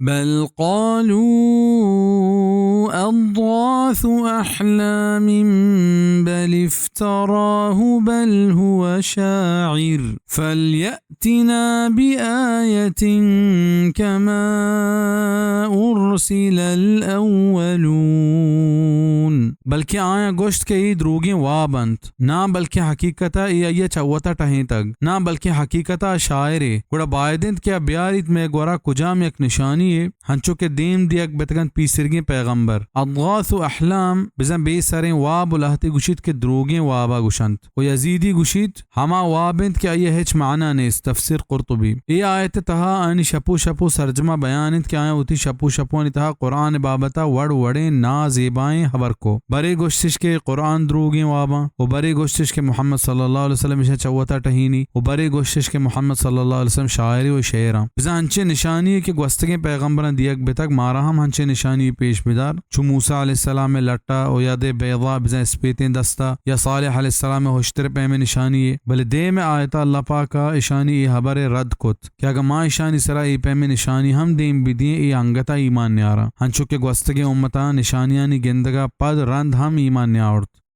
بل قالوا أضغاث أحلام بل افتراه بل هو شاعر فليأتنا بآية كما أرسل الأولون۔ بلکہ آیاں گوشت کہ اے دروگیں واب انت۔ ناں، بلکیں حقیقت ءَ اے آئی ءَ چہ وت ءَ ٹہینتگ۔ ناں، بلکیں حقیقت ءَ شاعرے۔ گڑا بایدنت کہ آ بیاریت مئے گورا کجام یک نشانی یے، ہنچو کہ دیم دیگ بیتگ انت پیسرگیں پیغمبر۔ اضغاث و احلام، بزاں بے سریں واب و لہتے گوشیت کہ دروگیں واب ءَ گوشنت۔ و یزیدی گوشیت، ہما واب انت کہ آئی ءَ ہچ معنی نیست۔ تفسیر قرطبی۔ اے آیت ءِ تہا آیانی شپ و شپ و سرجم ءَ بیان انت کہ آیاں وتی شپ و شپانی تہا قرآن ءِ بابت ءَ وڑ وڑیں نازیبائیں ہبر کو۔ برے گوشتش کہ قرآن دروگیں واباں و برے گوشتش کہ محمد صلی اللہ علیہ وسلم ایشاں چہ وتا ٹہینی و برے گوشتش کہ محمد صلی اللہ علیہ وسلم شاعرے و شعراں۔ بزاں انچیں نشانی یے کہ گوستگیں پیغمبراں دیگ بتگ، مارا ہم ہنچیں نشانی یے پیش بدار۔ چو موسی علیہ السلام ءِ لٹ ءَ و یدے بیضا، بزاں اسپیتیں دست ءَ، یا صالح علیہ السلام ءِ ہشتر ءِ پیمیں نشانی یے۔ بلے دیم ءِ آیت ءَ اللہ پاک ءَ اشانی اے ہبر ءَ رد کت کہ اگاں ما اشانی سرا اے پیمیں نشانی ہم دیم بدییں، اے انگت ءَ ایمان نیاراں، ہنچو کہ گوستگیں امتاں نشانیانی گندگ ءَ پد رند ہم ایمان نیاورت۔